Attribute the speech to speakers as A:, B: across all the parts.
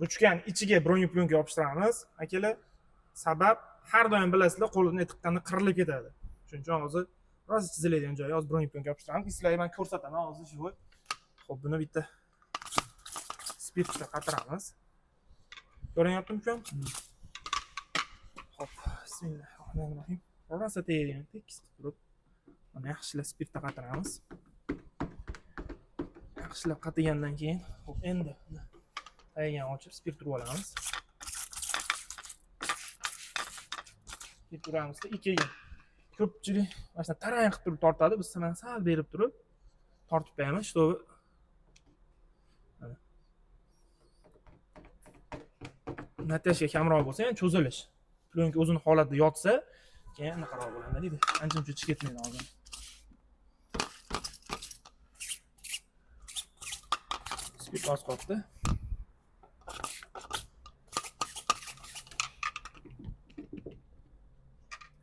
A: Ruchkani ichiga broneplyonka yopishtiramiz. Akalar, sabab har doim bilasizlar, qo'lni tiqqanda qirilib ketadi. Shuning uchun hozir rosa chiziladigan joyi hozir broneplyonka yopishtiramiz. Sizlarga men ko'rsataman hozir shu. Xo'p, buni bitta spirtda qatiramiz. Ko'rinyaptimi ukam? Xo'p, bismillahirrohmanirrohim. Rosa tegadigan tekis qilib turib, mana yaxshilab spirtda qatiramiz. Yaxshilab qatigandan keyin, xo'p, endi tagiga ochib spirt urib olamiz. Spirt uramizda keyin ko'pchilik mana shunday tarang qilib turib tortadi, biz mana sal berib turib tortib qo'yamiz, чтобы natijasi kamroq bo'lsa, ya'ni cho'zilish. Plyonka o'zini holatida yotsa, keyin anaqaroq bo'ladi, nima deydi? Ancha muncha chiqib ketmaydi oldin. Spirt oz qolibdi.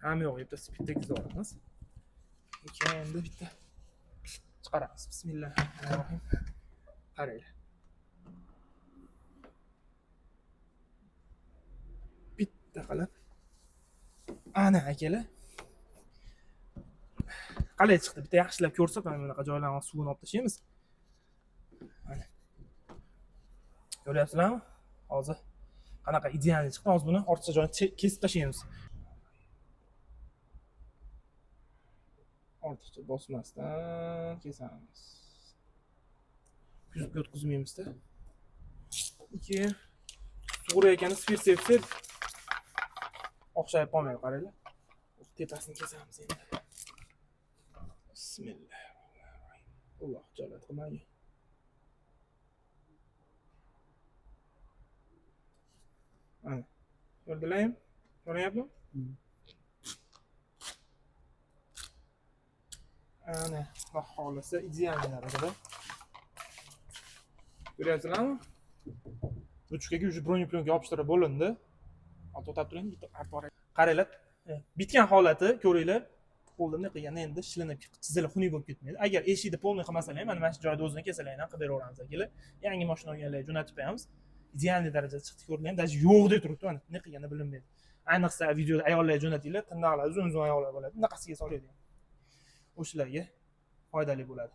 A: Hamma yo'q, bitta spirt tekizib olamiz. Keyin endi bitta chiqaramiz. Bismillahirrohmanirrohim. Qaranglar. Bitta qilib. Ana akalar. Qalay chiqdi? Bitta yaxshilab ko'rsat, mana bunaqa joylarni suvini olib tashlaymiz. Mana. Ko'ryapsizlarmi? Hozir qanaqa ideal chiqdi. Hozir buni ortiqcha joyini kesib tashlaymiz. Ortiqcha bosmasdan kesamiz. Kuzubga o'tkazmaymizda. Keyin sug'urayotganda spirt sepsak o'xshayib qolmaydi, qaranglar. Tepasini kesamiz endi. Bismillahirrohmanirrohim. Alloh jalat qilmagin. Ana. Ko'rdilarmi? Ko'rinyaptimi? Ana, xudo xohlasa ideal darajada. Ko'ryapsizlarmi? Ruchkaga уже broneplyonka yopishtirib bo'lindi. Hozir to'xtab turing, bitta arpa qaranglar. Bitgan holati ko'ringlar. Qo'lda bunday qilganda endi shilinib, chizilib xunuk bo'lib ketmaydi. Agar eshikni polniy qilmasalar ham, mana shu joyda o'zini kesalardan qilib beraveramiz akalar. Yangi mashina olganlarga jo'natib qo'yamiz. Idealniy darajada chiqdi, ko'ringlar. Даже yo'qdek turibdi, mana bunday qilganda bilinmaydi. Ayniqsa videoda ayollarga jo'natinglar, tirnoqlar uzun-uzun ayollar bo'ladi. Bunaqasiga soladi. O'shalarga foydali bo'ladi.